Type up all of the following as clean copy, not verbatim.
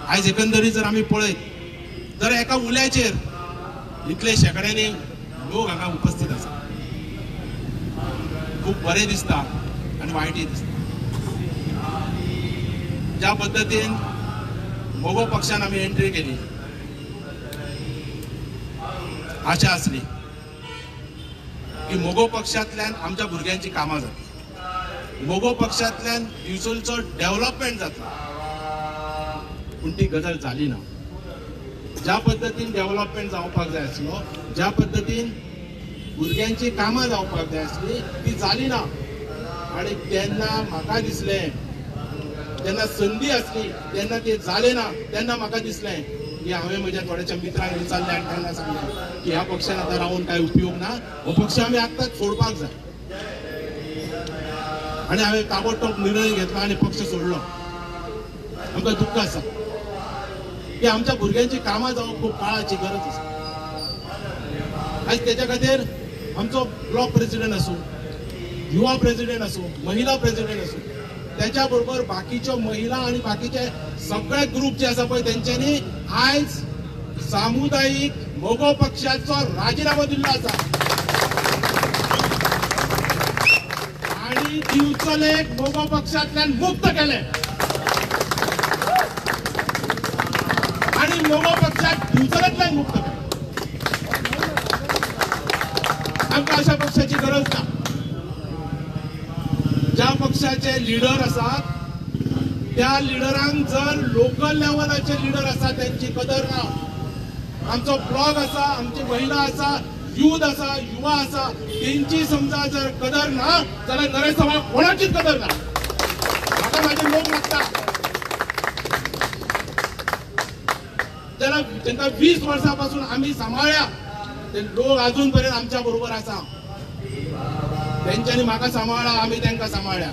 आयज एकंदरीत जर आमी पळयत तर एका उल्याचेर इतले शेंकड्यांनी लोक हांगा उपस्थित आसा. खूब बरें दिसता आनी वायटय दिसता. ज्या पद्दतीन मगो पक्षान आमी एंट्री केली, आशा आसली की मगो पक्षांतल्यान आमच्या भुरग्यांची कामां जातली, मगो पक्षांतल्यान दिवचलचो डेव्हलपमेंट जातलो, पूण ती गजाल जाली ना. ज्या पद्दतीन डेव्हलपमेंट जावपाक जाय आसलो, ज्या पद्दतीन भुरग्यांची कामां जावपाक जाय आसली ती जाली ना. आनी तेन्ना म्हाका दिसलें, जेन्ना संदी आसली तेन्ना ते जालें ना, तेन्ना म्हाका दिसलें की हांवें म्हज्या थोड्याच्या मित्रांक विचारलें आनी तांकां सांगलें की ह्या पक्षान आतां रावून कांय उपयोग ना, हो पक्ष आमी आत्ताच सोडपाक जाय. आनी हांवें ताबडतोब निर्णय घेतला आनी पक्ष सोडलो. आमकां दुख्ख आसा की आमच्या भुरग्यांची कामां जावप खूब काळाची गरज आसा. आयज तेच्या खातीर आमचो ब्लॉक प्रेसिडेंट आसूं, युवा प्रेसिडेंट आसूं, महिला प्रेसिडेंट आसूं, त्याच्या बरोबर बाकीच्यो महिला आनी बाकीचे सगळे ग्रुप जे आसा पळय तेंच्यांनी आयज सामुदायीक मगो पक्षाचो राजिनामो दिल्लो आसा. आनी दिवचलेक मगो पक्षांतल्यान मुक्त केले आनी मगो पक्षाक दिवचलेंतल्यान मुक्त केले. आमकां अशा पक्षाची गरज ना. ज्या पक्षाचे लिडर आसात त्या लिडरांक जर लोकल लेवलाचे लिडर आसा त्यांची कदर ना. आमचो ब्लॉक आसा, आमची महिला आसा, यूथ आसा, युवा आसा, तेंची समजा जर कदर ना जाल्यार नरेश सभा कोणाचीच कदर ना. म्हाका म्हाजे लोक लागता जाल्यार तांकां 20 वर्सां पासून आमी सांबाळ्या, ते लोक अजून पर्यंत आमच्या बरोबर आसा. तेंच्यांनी म्हाका सांबाळ्ळा, आमी तांकां सांबाळ्ळ्या.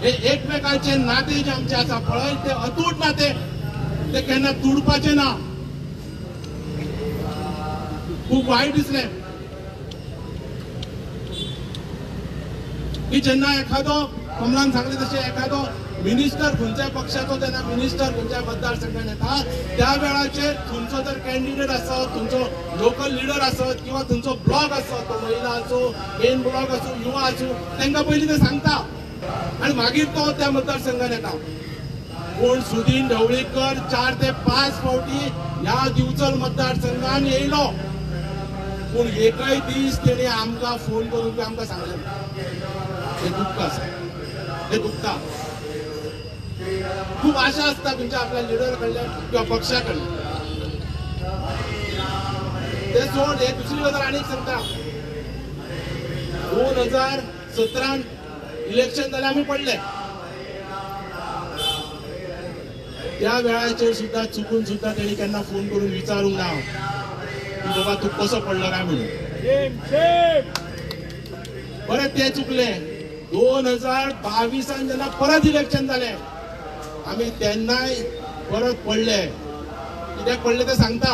हे एकमेकांचे नाते जे आमचे आसा पळय ते अतूट नाते, ते केन्ना तुडपाचे ना. खूब वायट दिसलें की जेन्ना एखादो कमलान सांगलें तशें एखादो मिनिस्टर खंयच्याय पक्षाचो जेन्ना मिनिस्टर खंयच्याय मतदारसंघान येता त्या वेळाचेर तुमचो जर कॅन्डिडेट आसत, तुमचो लोकल लिडर आसत किंवा तुमचो ब्लॉक आसत, तो महिला आसूं, मेन ब्लॉक आसूं, युवा आसूं, तांकां पयलीं ते सांगता आनी मागीर तो त्या मतदारसंघान येता. पूण सुदीन ढवळीकर 4 ते 5 फावटी ह्या दिवचल मतदारसंघान येयलो, पूण एकय दीस तेणी आमकां फोन करून आमकां सांगलें. हें दुख्ख आसा, हें दुखता. खूब आशा आसता तुमच्या आपल्या लिडर कडल्यान किंवा पक्षा कडल्यान. ते सोड, हे दुसरी गजाल आनीक सांगता. 2017 इलेक्शन जालें, आमी पडले. त्या वेळाचेर सुद्दां चुकून सुद्दां तेणी केन्ना फोन करून विचारूंक ना की बाबा तूं कसो पडलो काय म्हणून. बरें, ते चुकले. 2022 जेन्ना परत इलेक्शन जालें आमी तेन्नाय परत पडले. कित्याक पडले ते सांगता,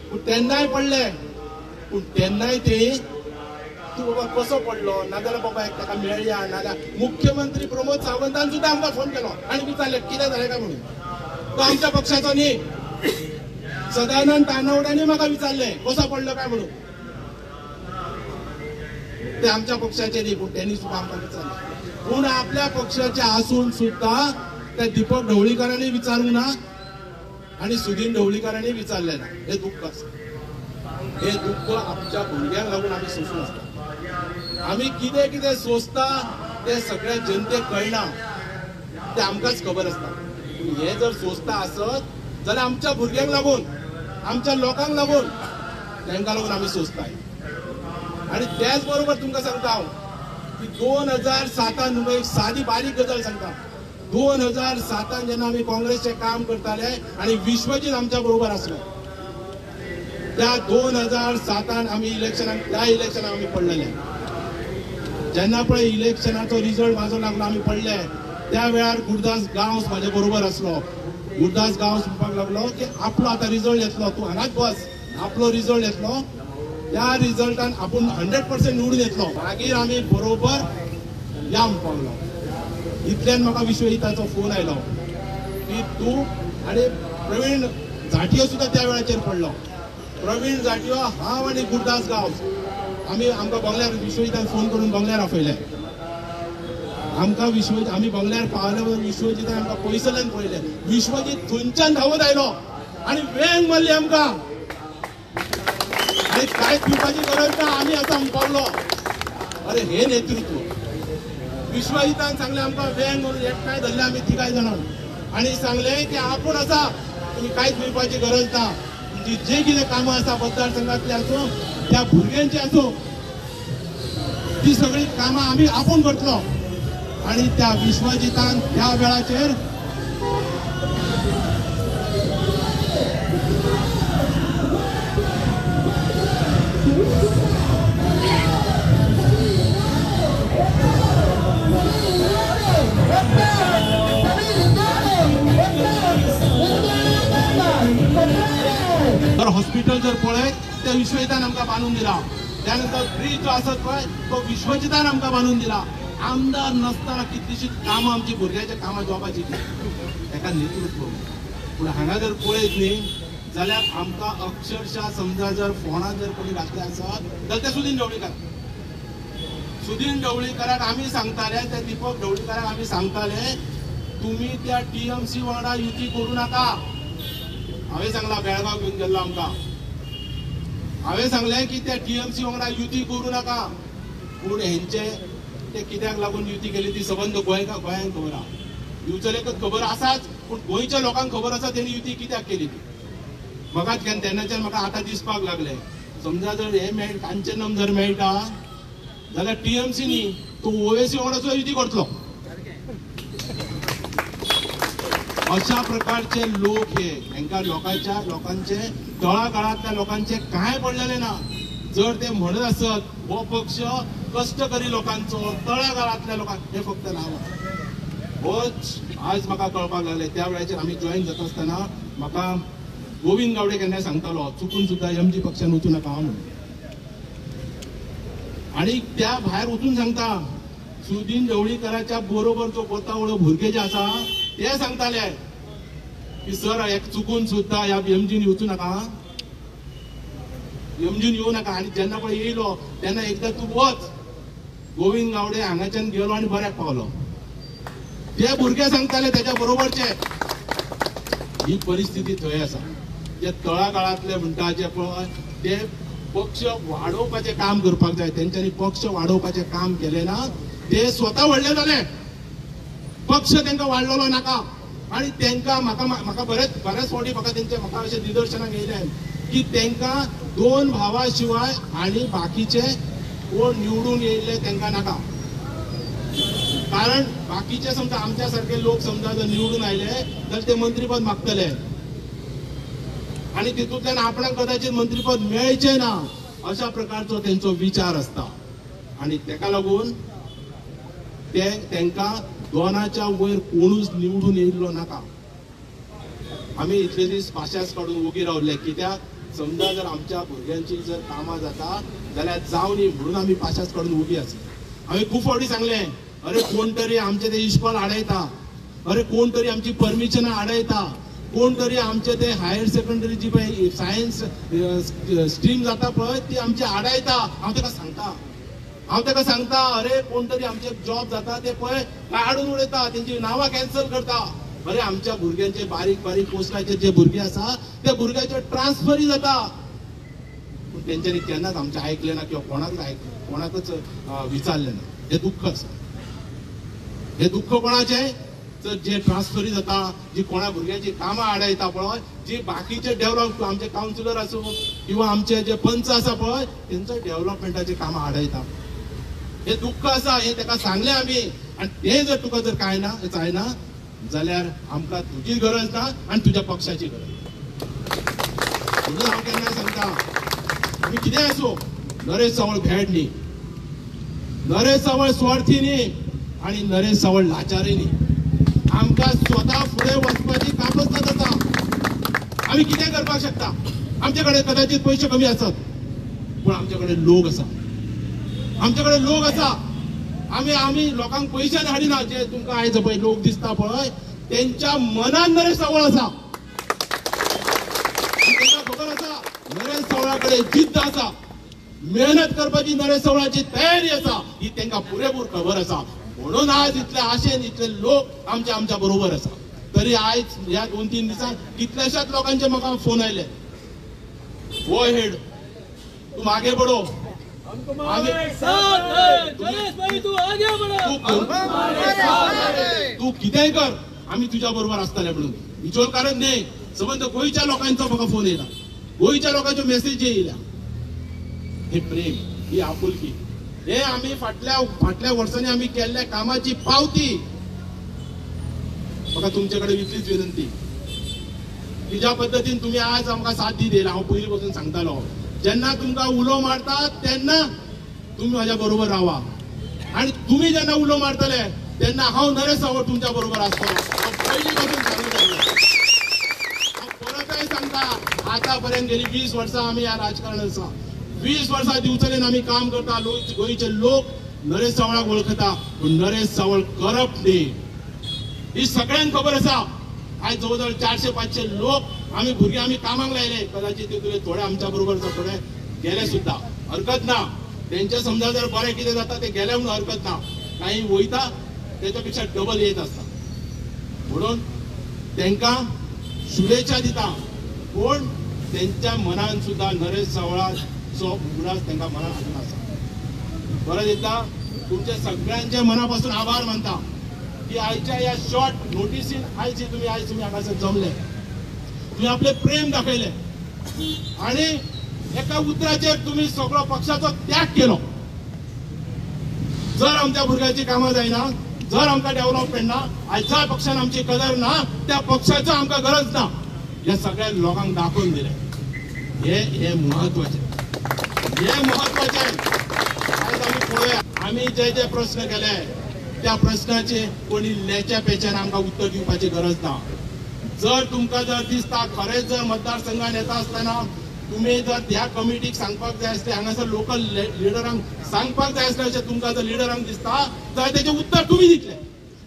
पूण तेन्नाय पडले. पूण तेन्नाय ते तूं बाबा कसो पडलो, नाजाल्यार बाबा एक ताका मेळया, नाजाल्यार मुख्यमंत्री प्रमोद सावंतान सुद्दां आमकां फोन केलो आनी विचारलें कितें जालें काय म्हणून. तो आमच्या पक्षाचो न्ही. सदानंद तानवड्यांनी म्हाका विचारलें कसो पडलो काय म्हणून. ते आमच्या पक्षाचे न्ही, पूण त्यांनी सुद्दां आमकां विचारलें. पूण आपल्या पक्षाचे आसून सुद्दां त्या दीपक ढवळीकरांनी विचारूंक ना आनी सुदीन ढवळीकरांनी विचारलें ना. हें दुख्ख आसा. हें दुख्ख आमच्या भुरग्यांक लागून आमी सोंसून आसता. आमी कितें कितें सोंसता तें सगळ्या जनतेक कळना, तें आमकांच खबर आसता. पूण हें जर सोंसता आसत जाल्यार आमच्या भुरग्यांक लागून, आमच्या लोकांक लागून, तांकां लागून आमी सोंसताय. आनी त्याच बरोबर तुमकां सांगता हांव की 2007 तुमकां एक सादी बारीक गजाल सांगता. 2007 जेन्ना आमी काँग्रेसचें काम करताले आनी विश्वजीत आमच्या बरोबर आसलो, त्या 2007 आमी इलेक्शनाक, त्या इलेक्शनाक आमी पडलेले. जेन्ना पळय इलेक्शनाचो रिजल्ट म्हाजो लागलो, आमी पडले, त्या वेळार गुरुदास गांवस म्हाजे बरोबर आसलो. गुरुदास गांवस म्हणपाक लागलो की आपलो आतां रिजल्ट येतलो, तूं हांगाच बस, आपलो रिजल्ट येतलो, त्या रिजल्टान आपूण 100% निवडून येतलो, मागीर आमी बरोबर या म्हणपाक लागलो. इतल्यान म्हाका विश्वजिताचो फोन आयलो की तूं आनी प्रवीण जाटियो सुद्दां त्या वेळाचेर पडलो. प्रवीण जाटियो, हांव आनी गुरदास गांवस आमी आमकां बंगल्यार विश्वजितान फोन करून बंगल्यार आपयले. आमकां विश्वजीत आमी बंगल्यार पावले बरोबर विश्वजितान आमकां पयसल्यान पळयले. विश्वजीत थंयच्यान धांवत आयलो आनी वेंग मारली आमकां. आनी कांयच पिवपाची गरज ना, आमी आतां पावलो. अरे हे नेतृत्व. विश्वजितान सांगलें आमकां वेंग मारून एकठांय धरले आमी तिगाय जाणां आनी सांगलें की आपूण आसा, तुमी कांयच पिवपाची गरज ना, तुमची जे कितें कामां आसा मतदारसंघातली आसूं त्या भुरग्यांची आसूं ती सगळी कामां आमी आपूण करतलो. आनी त्या विश्वजितान त्या वेळाचेर तर हॉस्पिटल जर पळयत ते विश्वजितान आमकां बांदून दिला. त्यानंतर ब्रिज जो आसत पळय तो विश्वजितान आमकां बांदून दिला. आमदार नासतना कितलीशीच कामां आमची भुरग्यांच्या कामां जावपाची ताका नेतृत्व. पूण हांगा जर पळयत न्ही जाल्यार आमकां अक्षरशः समजा जर फोंडां जर कोणी घातले आसत जाल्यार ते सुदीन ढवळीकार. सुदीन ढवळीकाराक आमी सांगताले, त्या दीपक ढवळीकाराक आमी सांगताले तुमी त्या टीएमसी वांगडा युती करूं नाका. हांवें सांगलां, बेळगांव घेवन गेल्लो आमकां, हांवें सांगलें की त्या टीएमसी वांगडा युती करूं नाका. पूण हेंचे ते कित्याक लागून युती केली ती सबंद गोंयांक खबर आसा, दिवचलेकच खबर आसाच, पूण गोंयच्या लोकांक खबर आसा तेणी युती कित्याक केली ती. म्हाका तेन्नाच्यान म्हाका आतां दिसपाक लागलें, समजा जर हे मेळ कांचनम जर मेळटा जाल्यार टीएमसी न्ही तो ओवेसी वांगडा सुद्दां युती करतलो. अशा प्रकारचे लोक हे हांकां लोकांच्या लोकांचे तळागाळांतल्या लोकांचे कांय पडलेलें ना. जर ते म्हणत आसत हो पक्ष कश्टकरी लोकांचो, तळागाळांतल्या लोकांक, हे फक्त नांव आसा. होच आज म्हाका कळपाक लागलें. त्या वेळाचेर आमी जॉईन जाता आसतना म्हाका गोविंद गावडे केन्नाय सांगतालो चुकून सुद्दां एमजी पक्षान वचूं नाका म्हणून. आनी त्या भायर वचून सांगता सुदीन ढवळीकराच्या बरोबर जो बोतावळो भुरगे जे आसा ते सांगताले की सर एक चुकून सुद्दां ह्या एमजीन वचूं नाका, एमजीन येवं नाका. आनी जेन्ना पळय येयलो तेन्ना एकदां तूं वच. गोविंद गावडे हांगाच्यान गेलो आनी बऱ्याक पावलो. ते भुरगे सांगताले तेच्या बरोबरचे. ही परिस्थिती थंय आसा. जे तळागाळांतले म्हणटा जे पळय ते पक्ष वाडोवपाचें काम करपाक जाय. तेंच्यांनी पक्ष वाडोवपाचें काम केलें ना, ते स्वता व्हडले जाले, पक्ष तांकां वाडलेलो नाका. आनी तांकां म्हाका म्हाका बरेच बऱ्याच फावटी म्हाका तेंचे म्हाका अशें निदर्शनाक येयलें की तांकां दोन भावा शिवाय आनी बाकीचे कोण निवडून येयल्ले तांकां नाका. कारण बाकीचे समजा आमच्या सारखे लोक समजा जर निवडून आयले जाल्यार ते मंत्रीपद मागतले आनी तितूंतल्यान आपणाक कदाचित मंत्रीपद मेळचें ना अशा प्रकारचो तेंचो विचार आसता. आनी तेका लागून ते तांकां दोनाच्या वयर कोणूच निवडून येयल्लो नाका. आमी इतले दीस पाशास काडून ओगी रावले कित्याक समजा जर आमच्या भुरग्यांची जर कामां जाता जाल्यार जावनी म्हणून आमी पाशास काडून ओगी आसले. हांवें खूब फावटी सांगलें, अरे कोण तरी आमचे ते इश्कोल आडयता, अरे कोण तरी आमची परमिशनां आडयता, कोण तरी आमचे ते हायर सेकंडरी जी पळय सायन्स स्ट्रीम जाता पळय ती आमची आडायता. हांव ताका सांगता, हांव ताका सांगता अरे कोण तरी आमचे जॉब जाता ते पळय काडून उडयता, तेंची नांवां कॅन्सल करता. अरे आमच्या भुरग्यांचे बारीक बारीक पोस्टाचेर जे भुरगे आसा त्या भुरग्यांचे ट्रान्सफरी जाता. पूण तेंच्यांनी केन्नाच आमचें आयकलें ना किंवा कोणाकच आयकलें, कोणाकच विचारलें ना. हें दुख्ख आसा. हें दुख्ख कोणाचें? तर जे ट्रान्सफरी जाता, जी कोणा भुरग्यांची कामां आडायता पळय, जी बाकीचे डेव्हलप आमचे कावन्सिलर आसूं किंवा आमचे जे पंच आसा पळय तेंचो डेव्हलपमेंटाची कामां आडायता. हें दुख्ख आसा. हें ताका सांगलें आमी. आनी तें जर तुका जर कांय ना जायना जाल्यार आमकां तुजी गरज ना आनी तुज्या पक्षाची गरज ना. म्हणून हांव केन्ना सांगता, आमी कितेंय आसूं, नरेश सावळ भेट न्ही, नरेश सावळ स्वार्थी न्ही आनी नरेश सावळ लाचारी न्ही. आमकां स्वता फुडें वचपाची कापसत आसा. आमी कितें करपाक शकता? आमचे कडेन कदाचित पयशे कमी आसत पूण आमचे कडेन लोक आसा, आमचे कडेन लोक आसा. आमी आमी लोकांक पयशान हाडिना. जे तुमकां आयज पळय लोक दिसता पळय तेंच्या मनान नरेश सावळ आसा. कडेन जिद्द आसा, मेहनत करपाची नरेश सावळाची तयारी आसा, ही तांकां पुरेपूर खबर आसा. म्हणून आज इतले आशेन इतले लोक आमच्या आमच्या बरोबर आसा. तरी आयज ह्या 2-3 दिसांत कितल्याशाच लोकांचे म्हाका फोन आयले, गो हेड, तुम आगे बढो, तू कितेंय कर, आमी तुज्या बरोबर आसतले म्हणून. बिचोलकारच न्ही, सबंद गोंयच्या लोकांचो म्हाका फोन येयला, गोंयच्या लोकांच्यो मेसेजी येयल्या. हे प्रेम, ही आपुलकी, हे आमी फाटल्या फाटल्या वर्सांनी आमी केल्ल्या कामाची पावती. म्हाका तुमचे कडेन इतलीच विनंती की ज्या पद्दतीन तुमी आज आमकां साथ दिली, हांव पयलीं पासून सांगतालो, जेन्ना तुमकां उलो मारतात तेन्ना तुमी म्हाज्या बरोबर रावा, आनी तुमी जेन्ना उलो मारतले तेन्ना हांव नरेश सावळ तुमच्या बरोबर आसतलो. पयलीं पासून सांगून जाल्लें, हांव परतय सांगता, आतां पर्यंत गेली 20 वर्सां आमी ह्या राजकारणात आसा. 20 वर्सां दिवचलेन आमी काम करता. गोंयचे लोक नरेश सावळाक वळखता, पूण नरेश सावळ करप न्ही ही सगळ्यांक खबर आसा. आयज जवळ जवळ 400-500 लोक आमी भुरगे आमी कामाक लायले. कदाचित तितूंतले थोडे आमच्या बरोबर थोडे गेले सुद्दां, हरकत ना. तेंचे समजा जर बरें कितें जाता ते गेले म्हणून हरकत ना, काही वयता तेच्या पेक्षा डबल येत आसता. म्हणून तेंकां शुभेच्छा दिता, पूण तेंच्या मनान सुद्दां नरेश सावळाचो उगडास तेंकां मनान अजून आसा. परत एकदां तुमच्या सगळ्यांच्या मना पासून आभार मानता की आयच्या ह्या शॉर्ट नोटीसीन आयज तुमी हांगासर जमले, तुमी आपले प्रेम दाखयले आनी एका उतराचेर तुमी सगळो पक्षाचो त्याग केलो. जर आमच्या भुरग्याची कामां जायना, जर आमकां डेव्हलपमेंट ना, आयज ज्या पक्षान आमची कदर ना त्या पक्षाचो आमकां गरज ना, हे सगळ्या लोकांक दाखोवन दिलें. हे हे म्हत्वाचें, हे म्हत्वाचें. आयज आमी पळोवया, आमी जे जे प्रस्न केले त्या प्रश्नाचे कोणी लेच्या पेच्यान आमकां उत्तर दिवपाची गरज ना. जर तुमकां जर दिसता खरेंच जर मतदारसंघान येता आसतना तुमी जर ह्या कमिटीक सांगपाक जाय आसलें, हांगासर लोकल लिडरांक सांगपाक जाय आसलें, अशें तुमकां जर लिडरांक दिसता जाल्यार तेजें उत्तर तुमी दितले.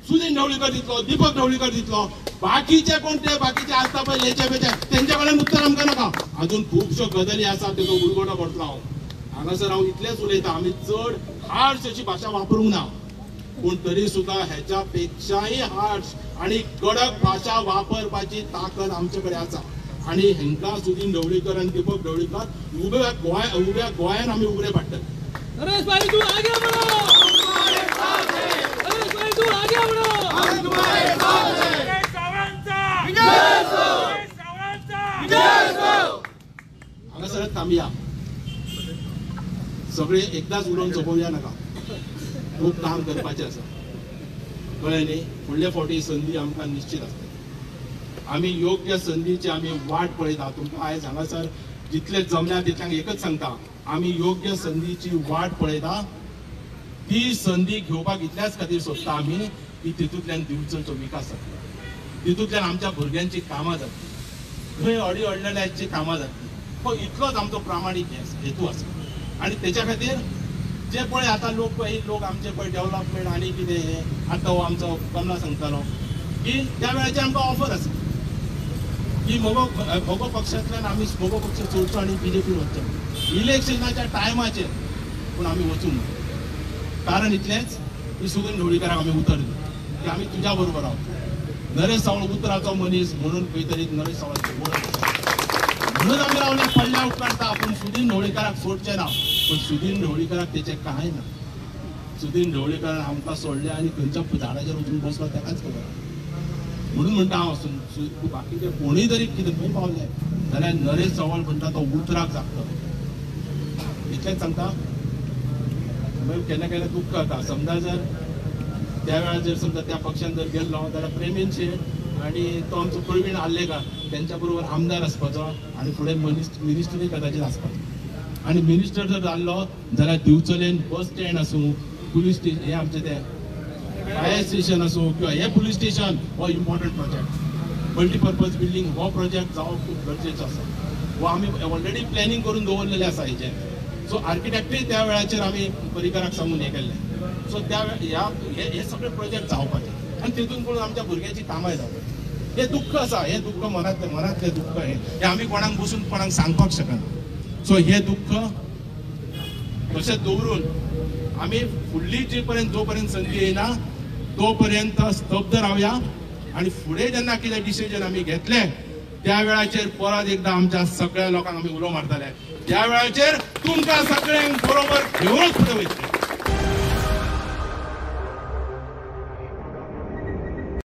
सुदीन ढवळीकर दितलो, दीपक ढवळीकर दितलो, बाकीचे कोण ते बाकीचे आसता पळय लेच्या पेच्या तेंच्या कडल्यान उत्तर आमकां नाका. अजून खुबश्यो गजाली आसा तेजो उलगडो करतलो हांव. हांगासर हांव इतलेंच उलयता, आमी चड हार्श अशी भाशा वापरूंक ना, पूण तरी सुद्दां ह्याच्या पेक्षाय हार्श आनी कडक भाशा वापरपाची ताकद आमचे कडेन आसा. आनी हेंकां सुदीन ढवळीकर आनी दीपक ढवळीकर उब्या गोंयान आमी उगडे पाडटले. नरेश भाई तू आगे बढ़ो, नरेश भाई तू आगे बढ़ो, हम तुम्हारे साथ हैं. विजय हो, विजय हो. हांगासरच थांबया, सगळे एकदाच उलोवन सोंपोवया नाका, खूब काम करपाचें आसा. कळ्ळें न्ही? फुडले फावटी संदी आमकां निश्चित आसतली. आमी योग्य संदीची आमी वाट पळयता. तुमकां आयज हांगासर जितले जमल्या तितल्यांक एकच सांगता, आमी योग्य संदीची वाट पळयता. ती संदी घेवपाक इतल्याच खातीर सोदता आमी की तितूंतल्यान दिवचलचो विकास जातलो, तितूंतल्यान आमच्या भुरग्यांची कामां जातली, खंय अडी अडलेल्यांची कामां जातली. हो इतलोच आमचो प्रामाणीक हेतू आसा. आनी तेच्या खातीर जे पळय आतां लोक पळय लोक आमचे पळय डेव्हलपमेंट आनी कितें हें आतां हो आमचो कमला सांगतालो की त्या वेळाचेर आमकां ऑफर आसा की मगो मगो पक्षांतल्यान आमी मगो पक्ष सोडचो आनी बीजेपीन वचचें इलेक्शनाच्या टायमाचेर, पूण आमी वचूंक ना. कारण इतलेंच की सुदीन ढवळीकराक आमी उतर दिलें की आमी तुज्या बरोबर आहोत. नरेश सावळ उतराचो मनीस म्हणून खंय तरी नरेश सावळाची वळख म्हणून आमी रावले पडल्या उपकारता, पूण सुदीन ढवळीकराक सोडचें ना. पूण सुदीन ढवळीकराक तेचें कांय ना. सुदीन ढवळीकरान आमकां सोडलें आनी खंयच्या झाडाचेर वचून बसलो तेकाच खबर. म्हणून म्हणटा हांव बाकीचे कोणूय तरी कितें खंय पावले जाल्यार नरेश सावळ म्हणटा तो उतराक जागतलो. इतलेंच सांगता. मागीर केन्ना केन्ना दुख्ख जाता, समजा जर त्या वेळार जर समजा त्या पक्षान जर गेल्लो जाल्यार प्रेमेन शेट आनी तो आमचो प्रवीण आर्लेकार तेंच्या बरोबर आमदार आसपाचो आनी फुडें मिनिस्टरूय कदाचित आसपाचो. आनी मिनिस्टर जर जाल्लो जाल्यार दिवचलेन बस स्टँड आसूं, पुलीस स्टेशन, हें आमचें तें फायर स्टेशन आसूं किंवा हें पुलीस स्टेशन हो इम्पॉर्टंट प्रोजेक्ट, मल्टीपर्पज बिल्डींग हो प्रोजेक्ट जावप खूब गरजेचो आसा. हो आमी ऑलरेडी प्लॅनिंग करून दवरलेलें आसा हेचें. सो आर्किटेक्टूय त्या वेळाचेर आमी पर्रीकराक सांगून हें केल्लें. सो त्या ह्या हे सगळे प्रोजेक्ट जावपाचे आनी तितून पळोवन आमच्या भुरग्यांची कामां जावपाची. हें दुख्ख आसा, हें दुख्ख मनांतलें मनांतलें दुख्ख हें आमी कोणाक बसून कोणाक सांगपाक शकना. सो हे दुःख तशें दवरून आमी फुडली जी पर्यंत जो पर्यंत संदी येयना तो पर्यंत स्तब्ध रावया आनी फुडें जेन्ना कितें डिसिजन आमी घेतले त्या वेळाचेर परत एकदां आमच्या सगळ्या लोकांक आमी उलो मारतले. त्या वेळाचेर तुमकां सगळ्यांक बरोबर घेवनच फुडें वयतले.